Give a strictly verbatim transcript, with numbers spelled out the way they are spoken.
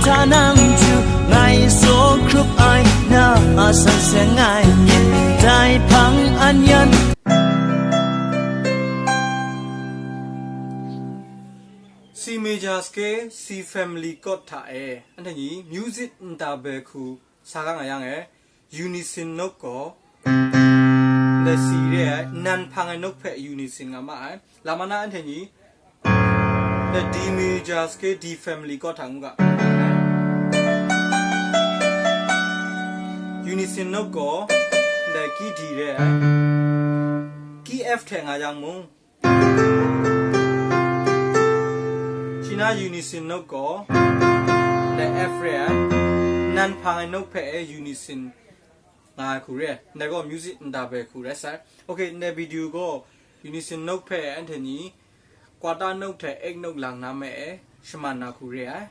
Tanang ju ngai so krup ai na a san seng ai dai pang an yan. C major scale, C family chord hta e, anhte ni music nta bai hku sa ga nga yang e, unison note gaw, ndai C re ai, nan hpang ai note hpe unison nga ma ai. Lam ma na anhte ni, ndai D major scale, D family chord hta ngu ga. Unison note gaw, ndai key D re ai, key F hte nga yang mung, shi na unison note gaw, ndai F re ai, nan hpang ai note hpe e unison nga ai hku re ai. Ndai gaw music nta bai hku rai sai. Ok, ndai video gaw unison note hpe anhte ni quarter note hte eighth note lang na me e shaman na hku re ai.